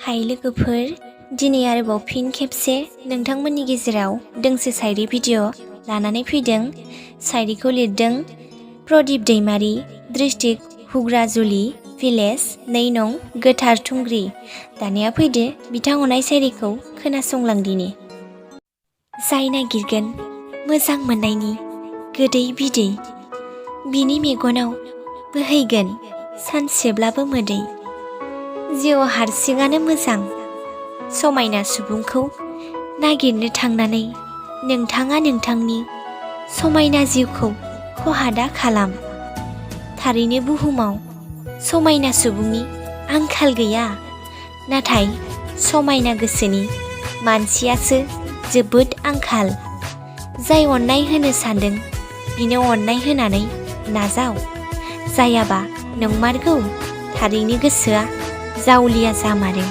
हाय लोगोफोर, दिनै आरोबाव फिन खेबसे नोंथांमोननि गेजेराव दोंसे शायरी भिडिअ लानानै फैदों। शायरीखौ लिरदों प्रदीप दैमारी, डिस्ट्रिक्ट हुग्राजुलि, भिलेज 2 नं गोथार थुंग्रि। दानिया फैदो बिथां हरनाय शायरीखौ खोनासंलांदिनि। जाय नागिरगोन मोजां मोननायनि गोदै बिदै, बिनि मेगनाव बोहैगोन सानसेब्लाबो मोदै। जिउआव हारसिङानो मोजां, समायना सुबुंखौ नागिरनो थांनानै नोंथाङा नोंथांनि समायना जिउखौ खहा दा खालाम। थारैनो बुहुमाव समायना सुबुंनि आंखाल गैया, नाथाय समायना गोसोनि मानसियासो जोबोद आंखाल। जाय अननाय होनो सानदों बिनो अननाय होनानै नाजाव। जायाबा नंमारगौ थारैनो गोसोआ जावलिया जामारो।